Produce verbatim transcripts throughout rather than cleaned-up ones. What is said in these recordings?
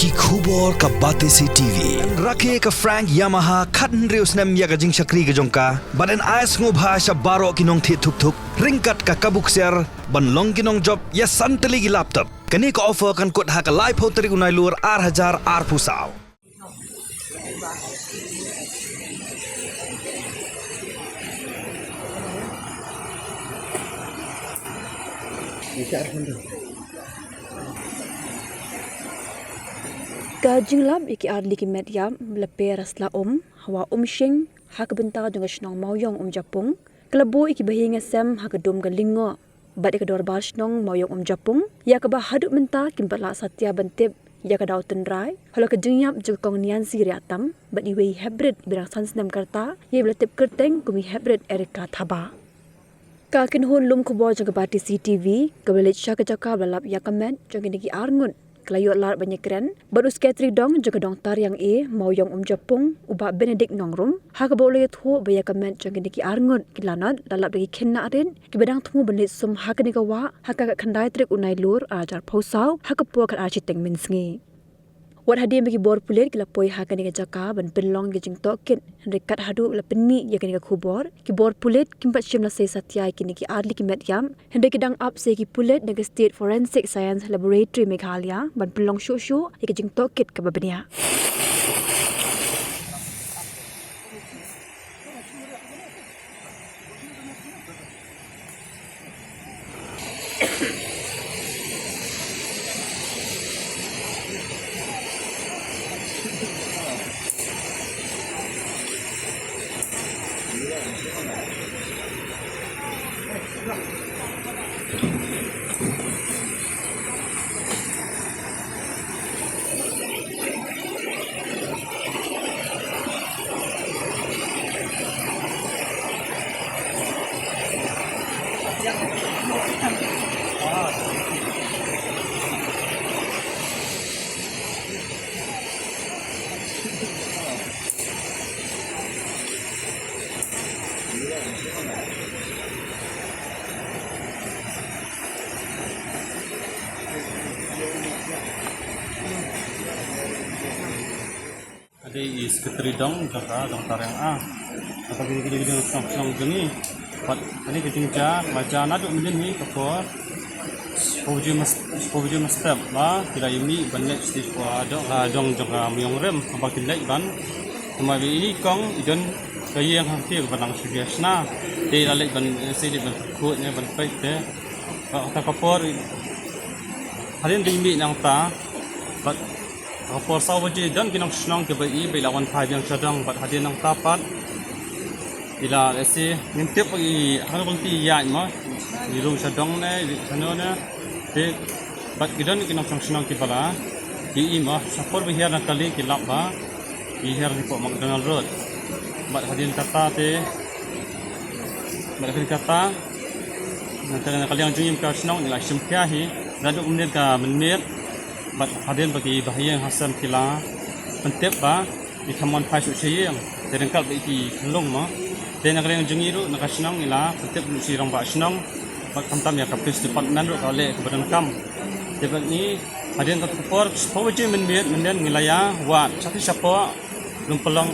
Ki khubor ka Batesi T V. Rakhe ka Frank Yamaha khathynriew snem ïa ka jingshakri ka jong ka. Bad yn ai sngewbha sha baroh ki nongthied thuk thuk ryngkat ka kabu ksiar ban long ki nongjop ïa san tylli ki laptop. Kane ka offer kan kut ha ka laiphew tarik u Nailur ar hajar arphew saw. Ka jinglap ïa ki artylli ki met ïap ba la pher ha sla um ha Wah Umshing ha ka bynta jong ka shnong Mawïong Umjapung ka la buh ïa ki bahaïing hasem ha ka dum ka Lyngngoh bad ïa ka dorbar shnong Mawïong Umjapung, ïa kaba haduh mynta kim pat lah satia ban tip ïa ka daw tynrai halor ka jingïap jong ka Kong Niansi Riahtam bad iwei i hepbrit iba dang san snem ka rta, ïa iba la tip kyrteng kum i hepbrit Erica Thabah. Ka kynhun lum khubor jong ka Batesi T V kaba la leit sha ka jaka ba la lap ïa ka met jong kine ki arngut ka la ïoh lad ban ïakren bad u Secretary Dong jong ka Dong Tariang A, Mawïong Umjapung, u Bah Benedict Nongrum, ha kaba u la ïathuh ba ïa ka met jong kine ki arngut ki lanot la lap da ki khynnah rit kiba dang thmu ban leit sum ha kane ka wah ha ka khatkhyndai tarik u Nailur ar hajar arphew saw ha ka por khatar shiteng mynsngi. Wat hadien ba ki bor pulit ki la poi ha kane ka jaka ban pynlong ïa ka jingtohkit, hynrei kat haduh la pynmih ïa kane ka khubor, ki bor pulit kim pat shym la sei satia ïa kine ki artylli ki met ïap, hynrei ki dang ap sa ïa ki pulit na ka State Forensic Science Laboratory Meghalaya ban pynlong shuh shuh ïa ka jingtohkit kaba bniah. Ka dei i Secretary Dong jong ka Dong Tariang A. Kata ki ki ki dong shnong shnong jong ngi. Pat kane ka jingjia ba jia naduh mynnin hi ka por. Shiphew baje mynstep ba ki la ïa mih ban leit sha dong, ah, dong jong ka Mawïong Rim ba ki leit ban. Kumba ba i kong i don ka ïing ha kti ba nang shu ïa shna. Te i la leit ban, eh, sa leit ban kut ne ban peit te. Ka, kata ka por hadien ba i mih nangta. Bad ka por saw baje don ki nong shnong kiba i ba i la wan phai biang sha dong bad hadien nangta pat i la lehse ngim tip i ha ka lynti ïaid mo, i rung sha dong ne i sha no ne. Te bad ki don ki nong shnong shnong kiba la ki i mo sha por ba hiar na kali ki lap ba i hiar hapoh McDonald Road. Bad hadien kata te bad hadien kata na ka liang jong ngi ka shnong i la shim khia hi naduh mynnin ka mynmiet. Bad hadien ba ki bahaïing hasem ki la pyntip ba i thamon phai shuh sha ïing te ryngkat ba i ki khyllung mo. Te na ka liang jong ngi ruh na ka shnong i la pyntip ruh sha i rangbah shnong bad khamtam ïa ka police department ruh ka leh kaba donkam. Te bad ngi hadien ka por shiphew baje mynmiet mynnin ngi la ïa wad sha ti shapoh Lumpalong,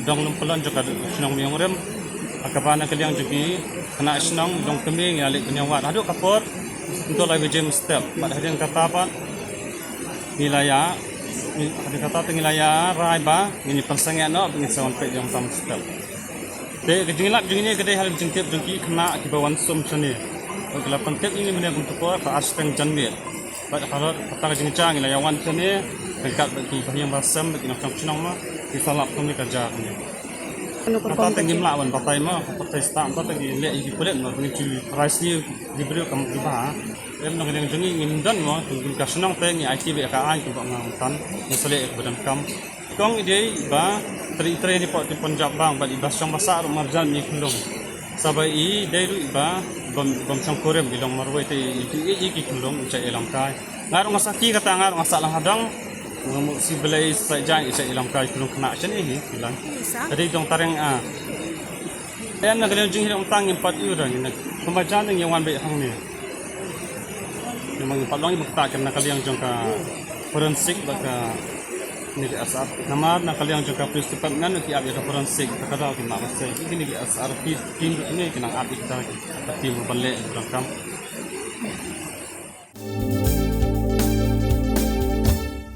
dong Lumpalong jong ka shnong Mawïong Rim. Ha kaba na ka liang jong ki khynnah shnong dong kmie ngi la leit ban ïa wad haduh ka por hynriew lai baje mynstep. Bad hadien kata pat ngi la ïa, hadien kata te ngi la ïa rai ba ngin ïa pynsangeh noh ba ngin sa wan peit ïa u mynstep. Te ka jingïalap jong ngi ka dei ha la ka jingtip jong ki khynnah kiba wan sum shane. Bad ki la pyntip ïa ngi mynne kumta ka ar shiteng janmiet. Bad halor kata ka jingjia ngi la ïa wan shane ryngkat bad ki bahaïing bahasem bad ki nongshong shnong mo, ki sa lap kumne ka jia kumne. Kata te ngim lah ban batai mo, ka batai stad kata te ngi leh ïa ki pulit mo, ngi ju rai sniew ki briew kam ju ba. Em, na ka liang jong ngi ngim don mo, kum ka shnong te ngi aiti bad ka aiñ kumba nga ong tang, ngi sa leh ïa kaba donkam. Kong i dei iba trei trei ni pok ti Punjab bang bad iba shong ba sah ruh marjan i khyllung. Sa ba i dei ruh iba bym, bym shong kurim i long marwei te i, i, i, i ki khyllung i cha i long kai. Nga ruh nga sakhi kata nga ruh nga sah lang hadang. Nga mu si belai sa jang i cha i long kai khyllung khynnah shane hi i lang. Ka dei Dong Tariang A. Em, na ka liang jong ngi ruh mynta ngim pat ïoh ruh ngi na. Kumba jan ngi wan beit hangne. Namar ngi pat long i ba kata ka na ka liang jong ka forensic bad ka Kine ki S R P namar na ka liang jong ka police department ki ap ïa ka forensic, ta ka daw ki mah ba sei kine ki S R P team kine ki nang ap ïa kita ki team ban leh ïa ka kam.